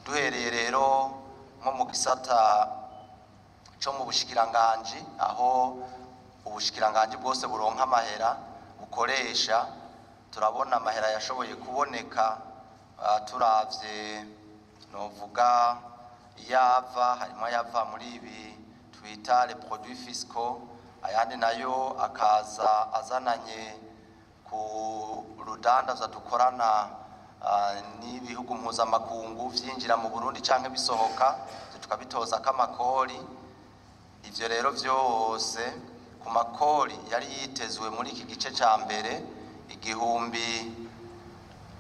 Duhereye rero nko mu gisata co mu bushikiranganji, aho ubushikiranganji bwose buronka amahera bukoresha, turabona amahera yashoboye kuboneka. Turavye novuga iyava, harimo ayava muri ibi twita les produits fiscaux, ayandi nayo akaza azananye ku rudandaza dukorana n'ibihugu mpuzamakungu, vyinjira mu Burundi canke bisohoka, tukabitoza k'amakori. Ivyo rero vyose ku makori yari yitezwe muri iki gice ca mbere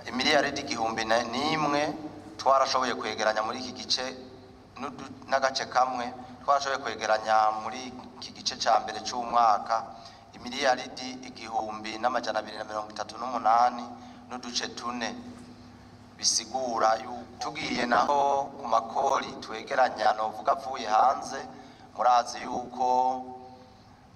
imiliyaridi 1001, twarashoboye kwegeranya muri iki gice n'agace kamwe. Twarashoboye kwegeranya muri iki gice ca mbere c'umwaka imiliyaridi 1238 n'uduce tune. Bisigura yuko tugiye naho ku makori twegeranya novuga avuye hanze, murazi yuko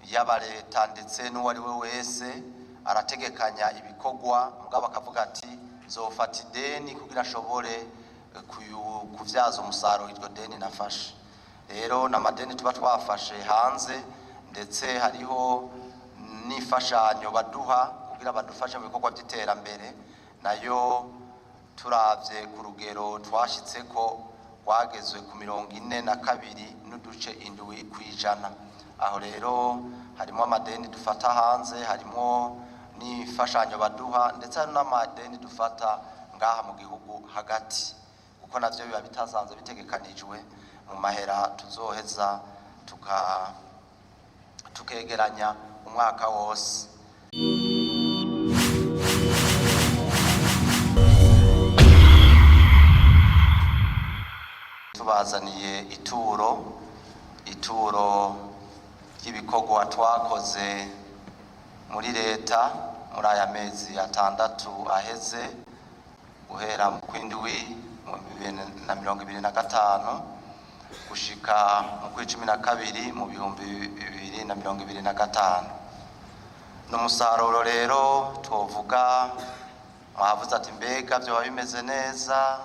yaba leta ndetse n'uwo ari we wese arategekanya ibikorwa, mugabo akavuga ati nzofata ideni kugira ashobore kuvyaza umusaruro iryo deni nafashe. Rero n'amadeni tuba twafashe hanze, ndetse hariho n'imfashanyo baduha kugira badufashe mu bikorwa by'iterambere, nayo turavye ku rugero twashitseko rwagezwe ku 42.7%. Aho rero harimo amadeni dufata hanze, harimo n'imfashanyo baduha, ndetse hari n'amadeni dufata ngaha mu gihugu hagati, kuko navyo biba bitasanzwe bitegekanijwe mu mahera tuzoheza tukegeranya umwaka wose. Tubazaniye ituro ry'ibikorwa twakoze muri leta muri aya mezi 6 aheze, guhera mu kwindwi mu 2025 gushika mu kw'icumi na kabiri mu 2025. Ni umusaruro rero twovuga, mwavuze ati mbega vyoba bimeze neza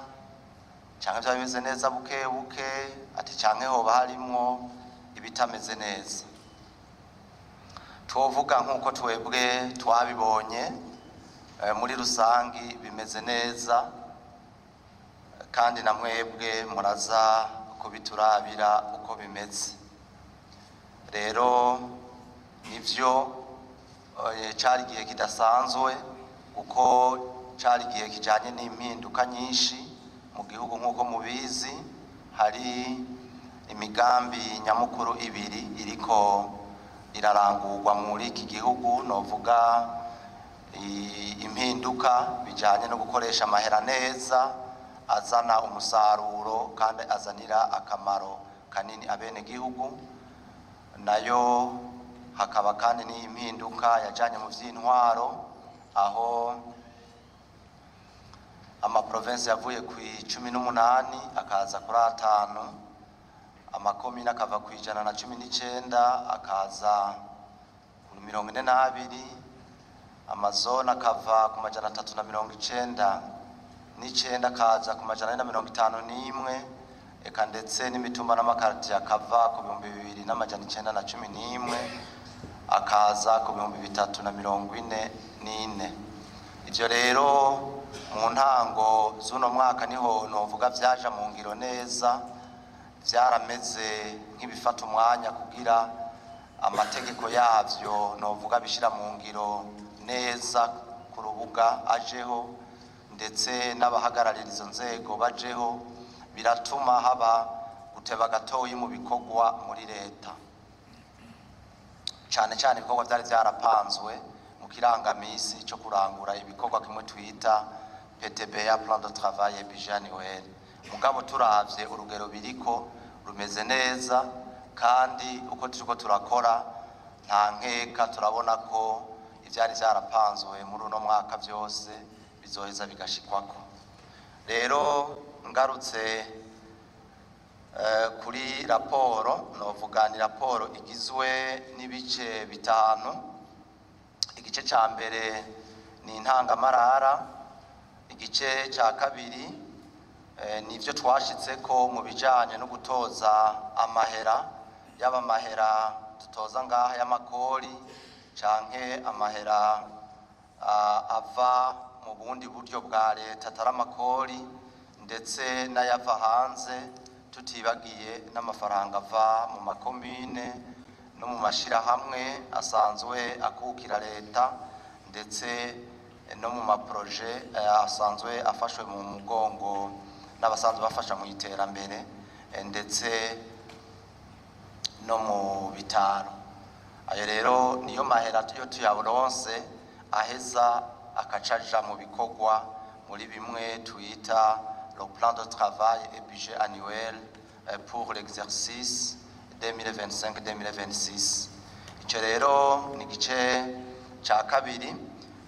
canke vyoba bimeze neza buke buke, ati canke hoba harimwo ibitameze neza. Twovuga nk'uko twebwe twabibonye, muri rusangi bimeze neza, kandi na mwebwe muraza kubiturabira uko bimeze. Rero nivyo, cari igihe kidasanzwe, kuko cari igihe kijanye n'impinduka nyinshi mu gihugu. Nk'uko mubizi, hari imigambi nyamukuru ibiri iriko irarangurwa muri iki gihugu, novuga impinduka bijanye no gukoresha amahera neza azana umusaruro kandi azanira akamaro kanini abenegihugu, nayo hakaba kandi n'impinduka yajanye mu vy'intwaro, aho amaprovensi yavuye ku 18 akaza kuri 5, amakomine akava ku 119 akaza ku 42, amazone akava ku 399 akaza ku 451, eka ndetse n'imitumba n'amakaritiye akava ku 2911 akaza ku 3044. Ivyo rero mu ntango z'uno mwaka niho novuga vyaja mu ngiro neza. Vyarameze nk'ibifata umwanya kugira amategeko yavyo novuga bishira mu ngiro neza ku rubuga ajeho, ndetse n'abahagararira izo nzego bajeho, biratuma haba guteba gatoyi mu bikorwa muri leta, cane cane ibikorwa vyari vyarapanzwe mu kirangamisi co kurangura ibikorwa kimwe twita PTBA, plan de travail et budget annuel. Mugabo turavye urugero biriko rumeze neza, kandi uko turiko turakora nta nkeka turabona ko ivyari vyarapanzwe muri uno mwaka vyose bizoheza bigashikwako. Rero ngarutse kuri raporo, novuga ni raporo igizwe n'ibice bitanu. Igice ca mbere ni intangamarara, igice ca kabiri Nivyo twashitseko mu bijanye no gutoza amahera, yaba amahera dutoza ngaha y'amakori canke amahera ava mu bundi buryo bwa leta atari amakori, ndetse n'ayava hanze, tutibagiye n'amafaranga ava mu makomine no mu mashirahamwe asanzwe akukira leta, ndetse no mu maproje asanzwe afashwe mu mugongo n'abasanzwe bafasha mu iterambere, ndetse no mu bitaro. Ayo rero niyo mahera iyo tuyaronse aheza akacaja mu bikorwa muri bimwe twita le plan de travail et budget annuel pour l'exercice 2025-2026. Ico rero ni igice ca kabiri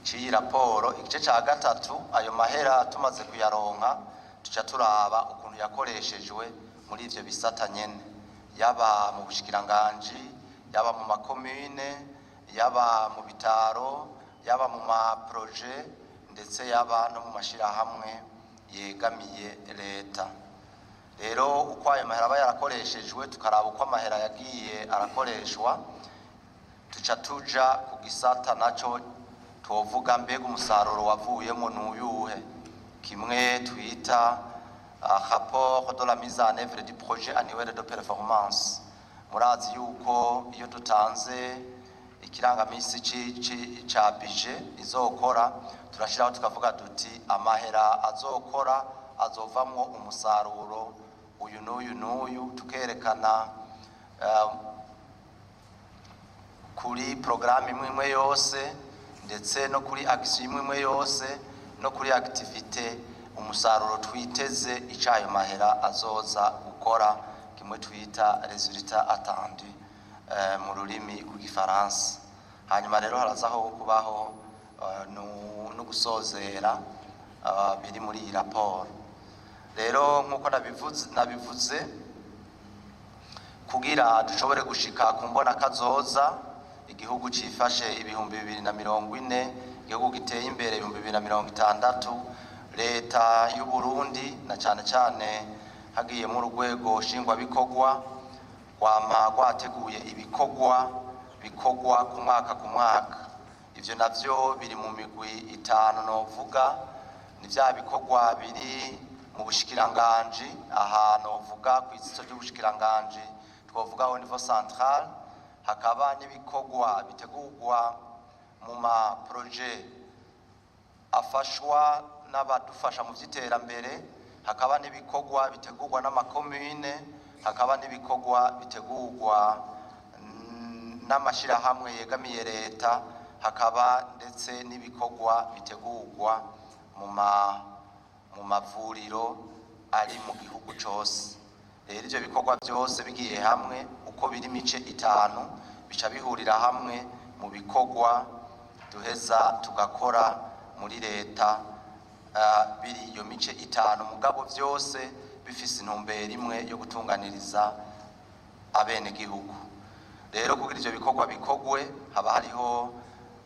c'iyi raporo. Igice ca gatatu, ayo mahera tumaze kuyaronka tuca turaba ukuntu yakoreshejwe muri ivyo bisata nyene, yaba mu bushikiranganji, yaba mu makomine, yaba mu bitaro, yaba mu maproje, ndetse yaba no mu mashirahamwe yegamiye leta. Rero uko ayo mahera aba yarakoreshejwe, tukaraba uko amahera yagiye arakoreshwa, tuca tuja ku gisata naco twovuga mbega umusaruro wavuyemo n'uyuhe, kimwe twita rapport de la mise en œuvre du projet annuel de performance. Murazi yuko iyo dutanze ikirangamisi ca budget izokora, turashiraho tukavuga duti amahera azokora azovamwo umusaruro uyu n'uyu n'uyu, tukerekana kuri porogaramu imwe imwe yose, ndetse no kuri action imwe imwe yose, no kuri activité, umusaruro twiteze icayo mahera azoza gukora, kimwe twita résultat attendu mu rurimi rw'igifaransa. Hanyuma rero harazaho kubaho no gusozera biri muri iyi raporo. Rero nk'uko nabivuze, kugira dushobore gushika ku mbona kazoza igihugu cifashe 2040, igihugu giteye imbere 2060, leta y'u Burundi na cane cane hagiyemo urwego nshingwabikorwa rwama rwateguye ibikorwa bikorwa ku mwaka ku mwaka. Ivyo navyo biri mu migwi itanu. Novuga ni vya bikorwa biri mu bushikiranganji, aha novuga kw'izito ry'ubushikiranganji, twovuga au niveau central, hakaba n'ibikorwa bitegurwa mu ma projet afashwa n'abadufasha mu vy'iterambere, hakaba n'ibikorwa bitegurwa n'amakomine, hakaba n'ibikorwa bitegurwa n'amashirahamwe yegamiye leta, hakaba ndetse n'ibikorwa bitegurwa mu mavuriro ari mu gihugu cose. Rero ivyo bikorwa vyose bigiye hamwe uko biri mice itanu, bica bihurira hamwe mu bikorwa duheza tugakora muri leta, biri iyo mice itanu, mugabo vyose bifise intumbero imwe yo gutunganiriza abenegihugu. Rero kugira ivyo bikorwa bikorwe, haba hariho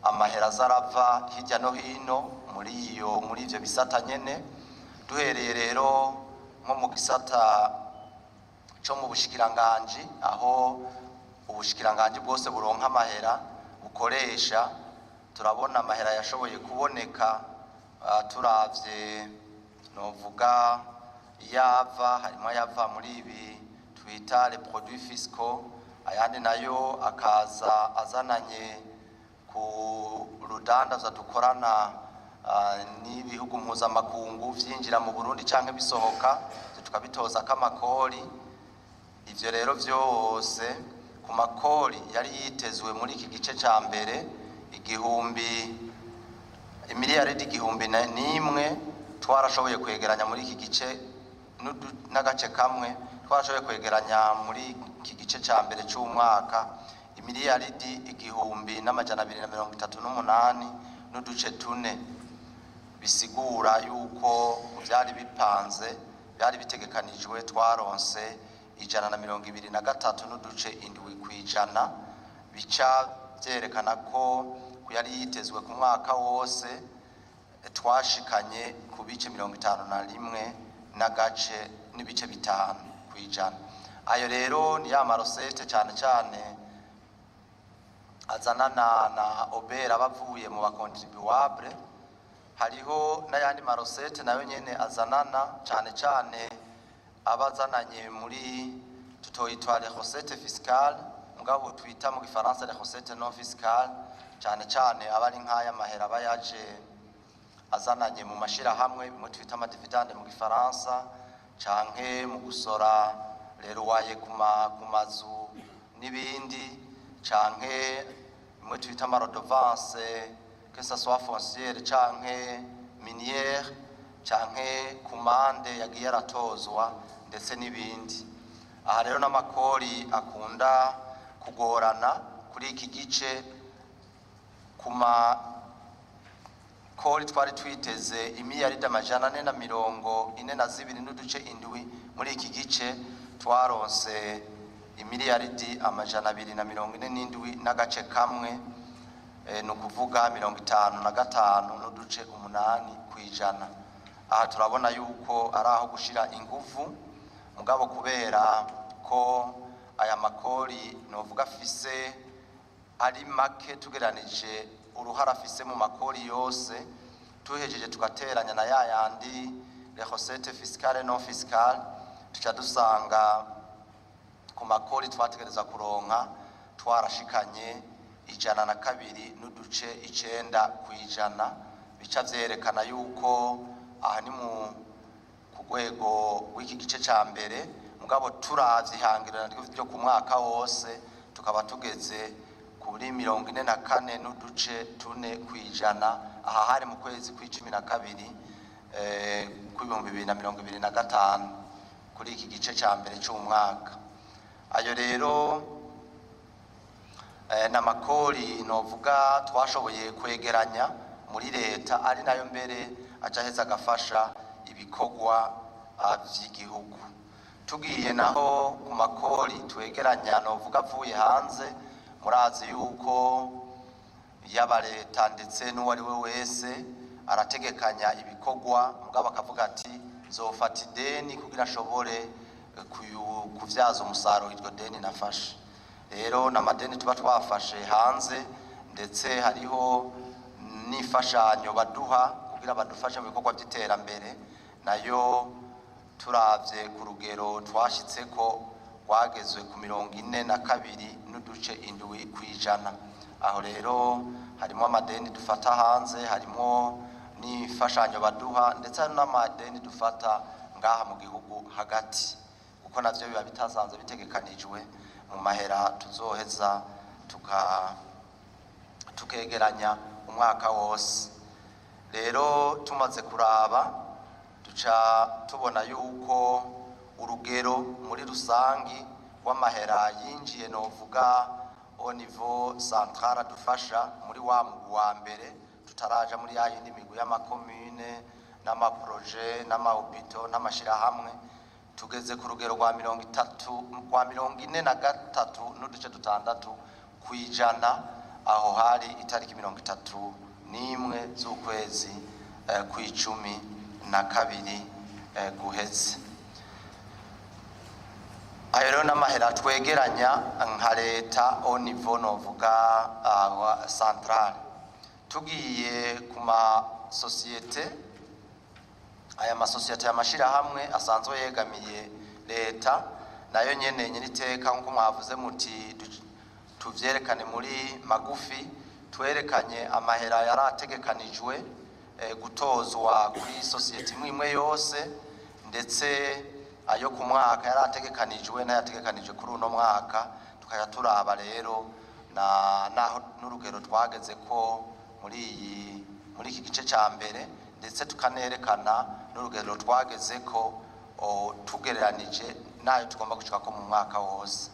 amahera aza arava hirya no hino muri ivyo bisata nyene. Duhereye rero nko mu gisata co mu bushikiranganji, aho ubushikiranganji bwose buronka amahera bukoresha, turabona amahera yashoboye kuboneka. Turavye novuga iyava, harimo ayava muri ibi twita les produits fiscaux, ayandi nayo akaza azananye ku rudandaza dukorana n'ibihugu mpuzamakungu, vyinjira mu Burundi canke bisohoka, ivyo tukabitozako amakori. Ivyo rero vyose ku makori yari yitezwe muri iki gice ca mbere imiliyaridi 1001, twarashoboye kwegeranya muri iki gice n'agace kamwe, twarashoboye kwegeranya muri iki gice ca mbere c'umwaka imiliyaridi 1238.4, bisigura yuko vyari bipanze, byari bitegekanijwe, twaronse 123.7%, bica vyerekana ko ku yari yitezwe ku mwaka wose twashikanye ku bice 51. n'agace n'ibice 5 kw'ijana. Ayo rero ni ya marosete cyane cyane azanana na obera bavuye mu bakontribuable. Hariho n'ayandi marosete nayo nyene azanana cyane cyane abazananye muri tutoyitwa les recettes fiscales, mugabo twita mu gifaransa les recettes non fiscales, cyane cyane aba ari nk'aya mahera aba yaje azananye mu mashirahamwe, bimwe twita amadividande mu gifaransa, canke mu gusora rero waye ku mazu n'ibindi, canke bimwe twita amarodovance, que ça soit foncière canke minière, canke ku mande yagiye aratozwa, ndetse n'ibindi. Aha rero n'amakori akunda kugorana kuri iki gice. Ku makori twari twiteze imiliyaridi 442.7 muri iki gice, twaronse imiliyaridi 247.1, ni ukuvuga 55.8%. Aha turabona yuko ari aho gushira ingufu, mugabo kubera ko aya makori novuga afise ari make tugeranije uruhara afise mu makori yose, tuhejeje tugateranya na ya yandi les recettes fiscales non fiscales, tuca dusanga ku makori twategereza kuronka twarashikanye 102.9%. Bica vyerekana yuko aha ni mu ku rwego rw'iki gice ca mbere, mugabo turavye ihangiro ryo ku mwaka wose tukaba tugeze kuri 44.4%. Aha hari mu kwezi kw'icumi na kabiri kw'2025 kuri iki gice ca mbere c'umwaka. Ayo rero n'amakori novuga twashoboye kwegeranya muri leta, ari nayo mbere aca aheza agafasha ibikorwa vy'igihugu. Tugiye naho ku makori twegeranya novuga avuye hanze, murazi yuko yaba leta ndetse n'uwo ari we wese arategekanya ibikorwa, mugabo akavuga ati nzofata ideni kugira ashobore kuvyaza umusaruro iryo deni nafashe. Rero n'amadeni tuba twafashe hanze, ndetse hariho n'imfashanyo baduha kugira badufashe mu bikorwa by'iterambere, nayo turavye ku rugero twashitseko rwagezwe ku 42.7%. Aho rero harimo amadeni dufata hanze, harimo n'imfashanyo baduha, ndetse hari n'amadeni dufata ngaha mu gihugu hagati, kuko navyo biba bitasanzwe bitegekanijwe mu mahera tuzoheza tukegeranya umwaka wose. Rero tumaze kuraba duca tubona yuko urugero muri rusangi w'amahera yinjiye novuga au niveau central adufasha muri wa mugwi wa mbere, tutaraja muri ya yindi migwi y'amakomune n'amaproje n'amahopito n'amashirahamwe, tugeze ku rugero rwa 30 rwa 43.6%. Aho hari itariki 31 z'ukwezi kw'icumi na kabiri guheze. Ayo rero n'amahera twegeranya nka leta au niveau novuga central. Tugiye ku masosiyete, aya masosiyete y'amashirahamwe asanzwe yegamiye leta, nayo nyene nyiriteka nkuko mwavuze muti tuvyerekane muri magufi, twerekanye amahera yarategekanijwe gutozwa kuri sosiyete imwe imwe yose, ndetse ayo ku mwaka yarategekanijwe n'ayategekanijwe kuri uno mwaka, tukajya turaba rero na naho n'urugero twageze ko muri iki gice ca mbere, ndetse tukanerekana n'urugero twageze ko tugereranije nayo tugomba gushika ko mu mwaka wose.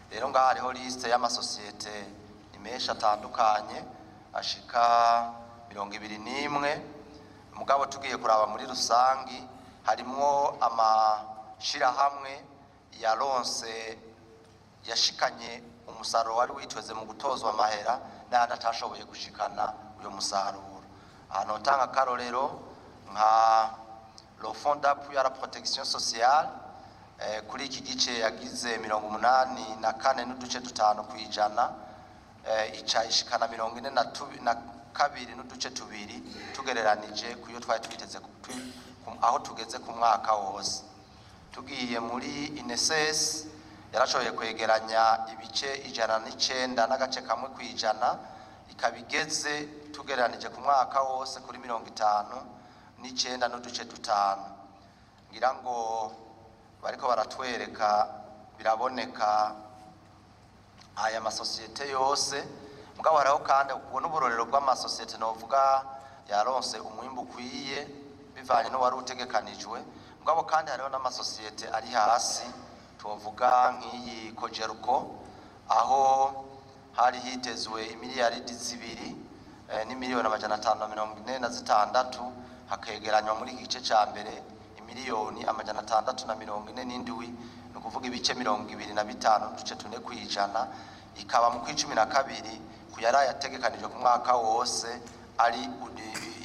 Rero ngaha hariho liste y'amasosiyete ni menshi atandukanye ashika 21, mugabo tugiye kuraba muri rusangi harimwo amashirahamwe yaronse yashikanye umusaruro wari witweze mu gutozwa amahera n'ayandi atashoboye gushikana uyo musaruro. Ahantu hotanga akarorero nka Le fonds d'appui à la protection sociale, kuri iki gice yagize 84,5 kw'ijana, ica ishikana 42 n'uduce tubiri tugereranije kuyo twari twiteze aho tugeze ku mwaka wose. Tugiye muri INSS, yarashoboye kwegeranya ibice 109,1 kw'ijana, ikaba igeze tugereranije ku mwaka wose kuri 59,5. Ngira ngo bariko baratwereka, biraboneka aya masosiyete yose. Mugabo hariho kandi ubwo n'uburorero bw'amasosiyete novuga yaronse umwimbu ukwiye bivanye n'uwari utegekanijwe. Mugabo kandi hariho n'amasosiyete ari hasi, tuvuga nk'iyi Cogerco, aho hari hitezwe imiliyaridi 2 n'imiliyoni 546, hakegeranywa muri iki gice ca mbere imiliyoni 647, ni ukuvuga ibice 25,4 kw'ijana, ikaba mu kw'icumi na kabiri ku yari yategekanijwe ku mwaka wose ari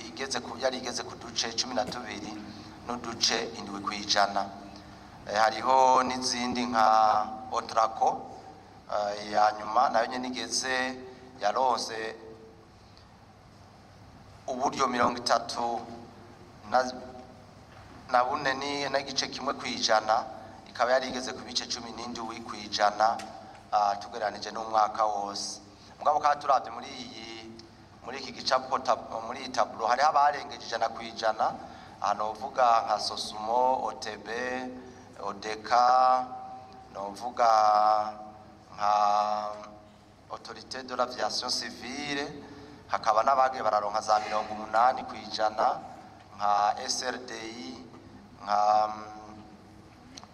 igeze ku yari igeze ku duce 12,7 kw'ijana. Hariho n'izindi nka Otraco, ya nyuma nayo nyene igeze yaronse uburyo 34 n'igice kimwe kw'ijana, ikaba yari igeze ku bice 17 kw'ijana, tugereranije n'umwaka wose. Mugabo kandi turavye muri iki gicapo, muri iyi tableau, hariho abarengeje 100%. Aha novuga nka Sosumo, OTB, Odeka, novuga nka Autorité de l'aviation civile, hakaba n'abagiye bararonka za 80% nka SRDI, nka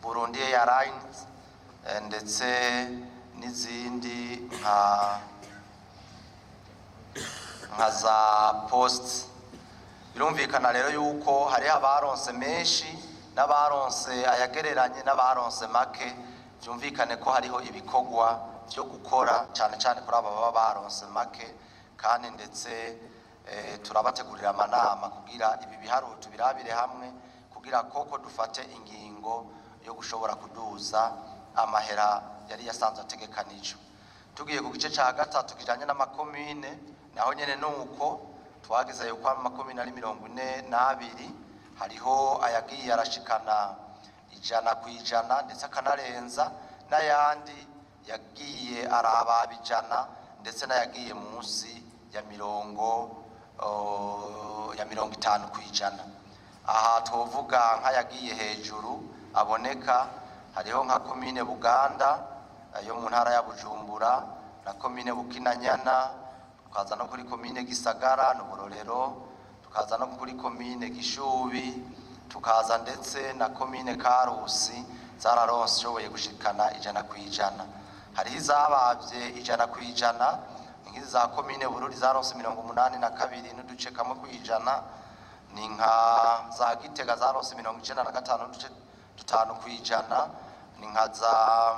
Burundi Airlines, ndetse n'izindi nka za Post. Birumvikana rero yuko hariho abaronse menshi n'abaronse ayagereranye n'abaronse make. Byumvikane ko hariho ibikorwa byo gukora cyane cyane kuri aba baba baronse make, kandi ndetse turabategurira amanama kugira ibi biharuro tubirabire hamwe, kugira koko dufate ingingo yo gushobora kuduza amahera yari yasanzwe ategekanijwe. Tugiye ku gice cya gatatu kijanye n'amakomine, naho nyene nuko twageze yuko amakomine ari 42. Hariho ayagiye arashikana 100% ndetse akanarenza, n'ayandi yagiye arababa 100, ndetse n'ayagiye munsi ya 50%. Aha twovuga nk'ayagiye hejuru aboneka, hariho nka komine Buganda yo mu ntara ya Bujumbura na komine Bukinanyana, tukaza no kuri komine Gisagara n'Uburorero, tukaza no kuri komine Gishubi, tukaza ndetse na komine Karusi, zararonse ishoboye gushikana 100%. Hariho izabavye 100%, ni nk'izi za komine Bururi zaronse 82,1 kw'ijana, ni nka za Gitega zaronse 95,5 kw'ijana, ni nka za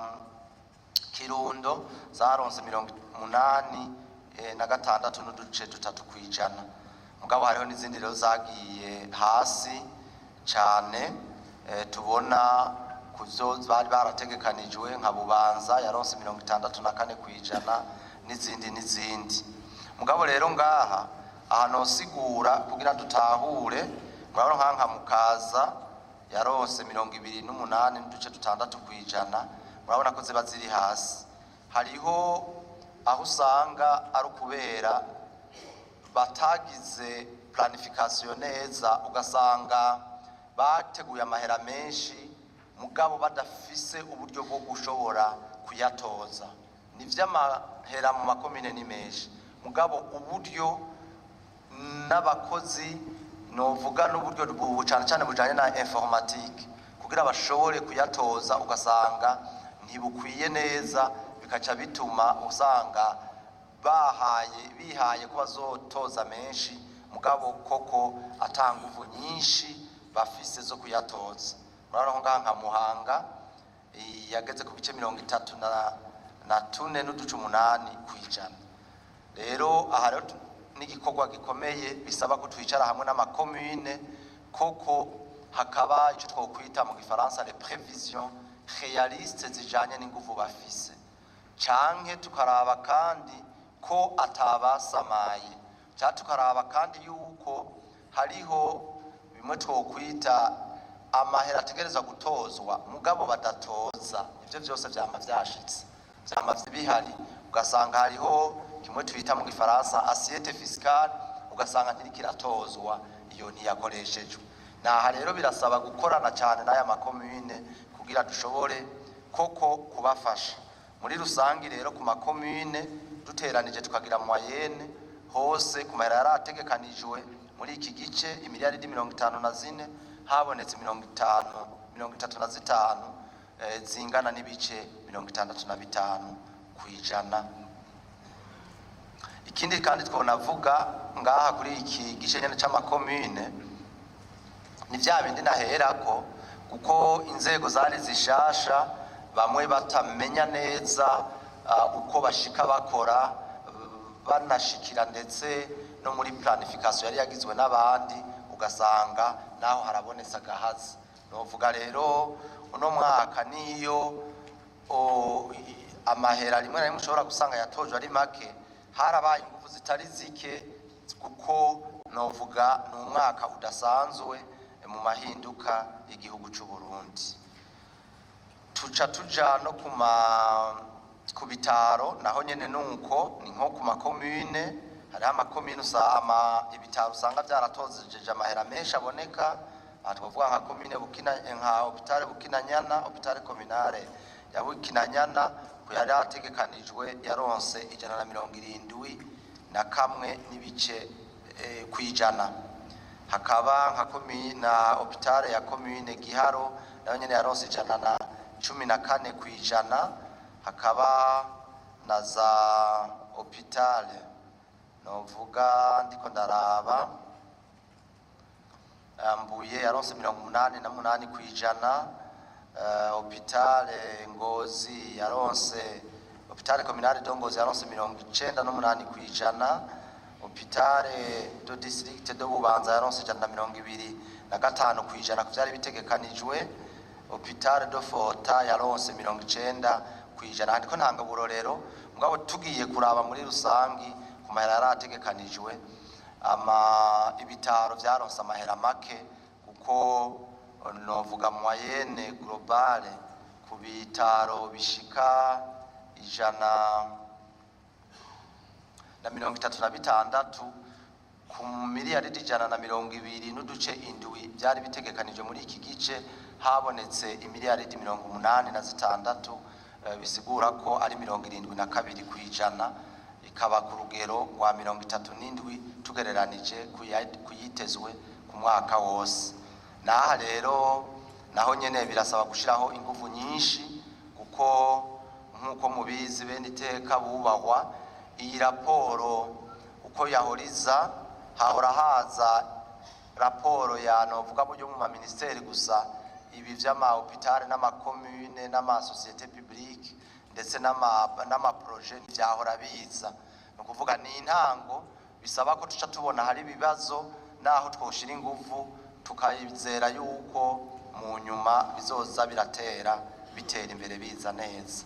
Kirundo zaronse 86,3 kw'ijana. Mugabo hariho n'izindi rero zagiye hasi cane, tubona kuzo bari barategekanijwe, nka Bubanza yaronse 64 kw'ijana, n'izindi n'izindi. Mugabo rero ngaha aha nosigura kugira dutahure, murabona nka Mukaza yaronse 28,6 kw'ijana, murabona ko ziba ziri hasi. Hariho aho usanga ari ukubera batagize planification neza, ugasanga bateguye amahera menshi mugabo badafise uburyo bwo gushobora kuyatoza. Ni vy'amahera mu makomine ni menshi, mugabo uburyo n'abakozi, novuga n'uburyo cane cane bujanye na informatique kugira bashobore kuyatoza, ugasanga ntibukwiye neza, bikaca bituma usanga bahaye bihaye ko bazotoza menshi, mugabo koko ata nguvu nyinshi bafise zo kuyatoza. Murabona ko ngaha nka Muhanga yageze ku bice 34,8 kw'ijana. Rero aha rero n'igikorwa gikomeye bisaba ko twicara hamwe n'amakomine koko. Hakaba icyo twokwita mu gifaransa les prévisions réalistes zijanye n'inguvu bafise, canke tukaraba kandi ko atabasamaye, canke tukaraba kandi yuko hariho bimwe twokwita amahera ategerezwa gutozwa mugabo badatoza. Ivyo vyose vyama vyashitse, vyama bihari, ugasanga hariho kimwe twita mu gifaransa assiette fiscale, ugasanga ntiriko iratozwa, iyo ntiyakoreshejwe. Naha rero birasaba gukorana cyane n'aya makomune kugira dushobore koko kubafasha. Muri rusangi rero, ku makomune duteranije tukagira moyenne hose ku mahera yari ategekanijwe muri iki gice, imiliyaridi 54, habonetse 50, 35, zingana n'ibice 65%. Ikindi kandi twonavuga ngaha kuri iki gice nyene c'amakomune ni vya bindi naherako, kuko inzego zari zishasha, bamwe batamenya neza uko bashika bakora, banashikira ndetse no muri planification yari yagizwe n'abandi, ugasanga naho harabonetse agahazi. Novuga rero uno mwaka niyo amahera rimwe na rimwe ushobora gusanga yatojwe ari make, harabaye ingufu zitari zike, kuko novuga ni umwaka udasanzwe mu mahinduka y'igihugu c'u Burundi. Tuca tuja no ku bitaro, naho nyene nuko ni nko ku makomune, hariho amakomune ama ibitaro usanga vyaratozejeje amahera menshi aboneka. Aha twavuga nka komine Bukina, nka hôpital Bukinanyana, hôpital communale ya Bukinanyana, ku yari ategekanijwe yaronse 171 n'ibice kwijana. Hakaba nka komine na hôpital ya komine Giharo, nayo nyene yaronse 114%. Hakaba na za hôpital, novuga ndiko ndaraba, Mbuye yaronse 88%, hôpital Ngozi yaronse, hôpital communale de Ngozi yaronse 98%, hôpital de district de Bubanza yaronse 125% ku vyari bitegekanijwe, hôpital de Fota yaronse 90%. Handiko ntanga burorero, mugabo tugiye kuraba muri rusangi ku mahera yari ategekanijwe, ama ibitaro vyaronse amahera make, kuko novuga moyenne globale ku bitaro bishika 136 ku miliyaridi 120.7 byari bitegekanijwe muri iki gice, habonetse imiliyaridi 86, bisigura ko ari 72%, ikaba ku rugero rwa 37 tugereranije kuyitezwe ku mwaka wose. Naha rero naho nyene birasaba gushiraho inguvu nyinshi, kuko nk'uko mubizi bene iteka bubahwa, iyi raporo uko yahoriza, hahora haza raporo ya novuga buryo mu maministeri gusa, ibi vy'ama hôpital n'amakomune n'amasosiyete publique ndetse n'amaproje ntivyahora biza. Ni ukuvuga ni intango, bisaba ko tuca tubona hari ibibazo naho twoshira inguvu, tukayizera yuko mu nyuma bizoza biratera bitera imbere, biza neza.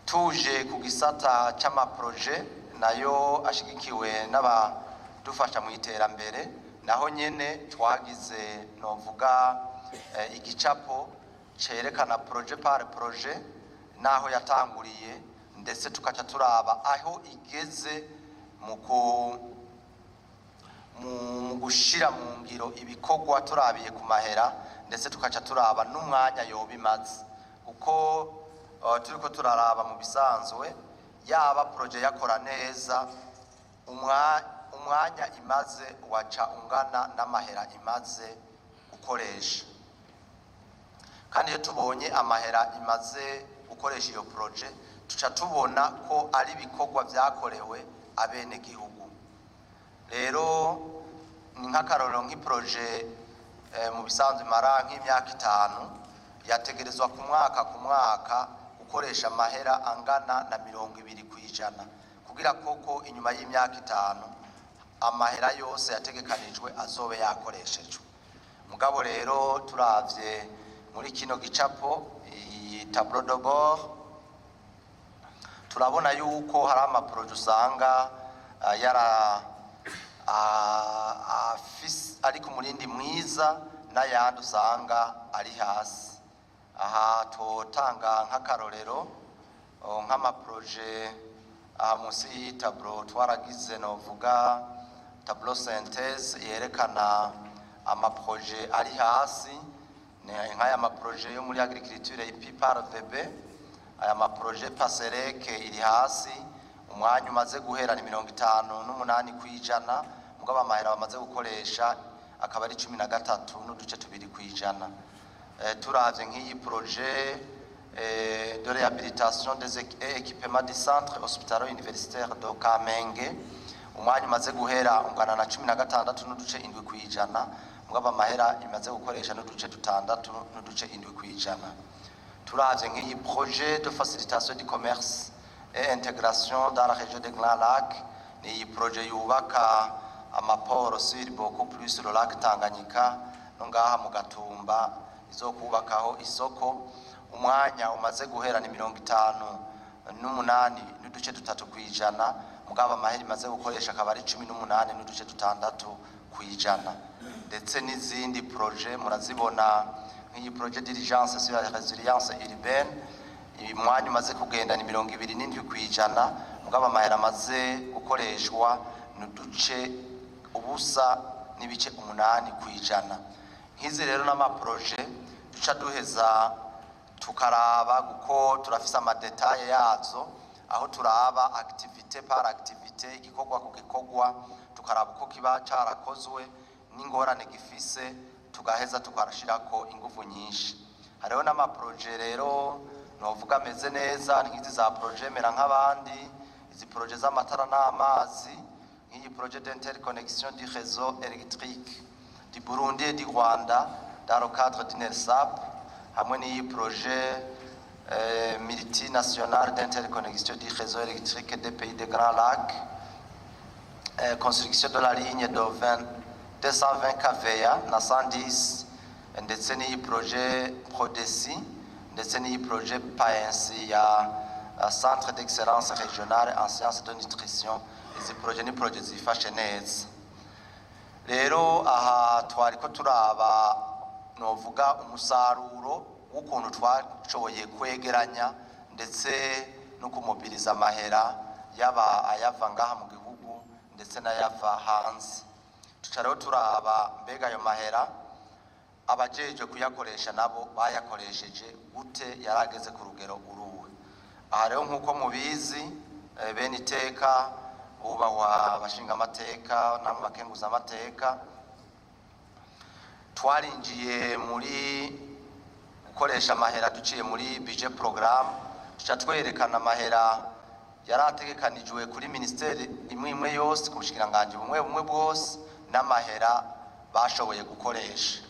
Tuje ku gisata c'amaproje nayo ashigikiwe n'abadufasha mu iterambere, naho nyene twagize novuga igicapo cerekana projet par projet naho yatanguriye, ndetse tukaca turaba aho igeze mu gushira mu ngiro ibikorwa turabiye ku mahera, ndetse tukaca turaba n'umwanya yoba imaze, kuko turiko turaraba mu bisanzwe yaba projet yakora neza, umwanya imaze waca ungana n'amahera imaze gukoresha. Kandi iyo tubonye amahera imaze gukoresha iyo projet, tuca tubona ko ari ibikorwa vyakorewe abenegihugu. Rero ni nk'akarorero, nk'iproje mu bisanzwe imara nk'imyaka 5, yategerezwa ku mwaka ku mwaka gukoresha amahera angana na 20%, kugira koko inyuma y'imyaka 5 amahera yose yategekanijwe azobe yakoreshejwe. Mugabo rero turavye muri kino gicapo, iyi tableau de bord, turabona yuko hari ama projets usanga yara ari ku murindi mwiza n'ayandi usanga ari hasi. Aha totanga nk'akarorero nk'ama projets aha munsi y'iyi tableau twaragize, novuga tableau synthèse yerekana ama projets ari hasi. Ni nk'aya ma projets yo muri agriculture IPPAR VB. Aya ma projets PASEREC iri hasi, umwanya umaze guhera ni 58%, mugabo amahera bamaze gukoresha akaba ari 13.2%. Turavye nk'iyi projet de réhabilitation des et équipement du centre hospitalo universitaire de Kamenge, umwanya umaze guhera ungana na 16.7%, mugabo amahera imaze gukoresha n'uduce 6.7%. Turavye nk'iyi projet de facilitation du commerce et intégration dans la région des Grands Lacs, ni iyi projet yubaka ama ports sur beaucoup plus le lac Tanganyika no ngaha mu Gatumba izokubakaho isoko. Umwanya umaze guhera ni 58.3%, mugabo amahera imaze gukoresha akaba ari 18.6%. Ndetse n'izindi projets murazibona, nk'iyi projet d'urgence sur la résilience urbaine, umwanya umaze kugenda ni 27%, mugabo amahera amaze gukoreshwa ni uduce 0.8%. Nk'izi rero n'ama projets duca duheza tukaraba, kuko turafise ama détails yazo, aho turaba activité par activité, igikorwa ku gikorwa, tukaraba uko kiba carakozwe n'ingorane gifise, tugaheza tukarashirako inguvu nyinshi. Hariho n'ama projets rero novuga ameze neza, nk'izi za projet mera nk'abandi, izi projets z'amatara n'amazi, nk'iyi projet d'interconnexion du réseau électrique du Burundi et du Rwanda dans le cadre du NELSAP, hamwe n'iyi projet multinational d'interconnexion du réseau électrique des pays des Grands Lacs, construction de la ligne de 20, 220 kVA na 110, ndetse n'iyi projet PRODECI, ndetse n'iyi projet PAENSI ya Centre d'excellence régionale en sciences de nutrition. Izi projets ni projets zifashe neza. Rero aha twariko turaba, novuga, umusaruro w'ukuntu twashoboye kwegeranya ndetse no kumobiriza amahera, yaba ayava ngaha mu gihugu ndetse n'ayava hanze. Tuca rero turaba mbega ayo mahera abajejwe kuyakoresha nabo bayakoresheje gute, yarageze ku rugero uruhe? Aha rero, nk'uko mubizi, bene iteka bubahwa abashingamateka namwe bakenguzamateka, twarinjiye muri gukoresha amahera duciye muri budget programme. Tuca twerekana amahera yari ategekanijwe kuri ministeri imwe imwe yose, ku bushikiranganji bumwe bumwe bwose, n'amahera bashoboye gukoresha,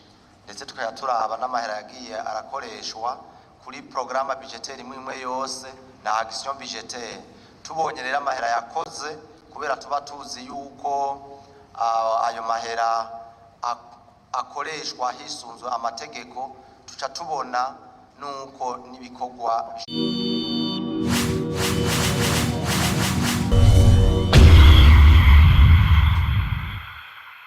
ndetse tukajya turaba n'amahera yagiye arakoreshwa kuri programme budgétaire imwe imwe yose na action budgétaire. Tubonye rero amahera yakoze, kubera tuba tuzi yuko ayo mahera akoreshwa hisunzwe amategeko, tuca tubona nuko n'ibikorwa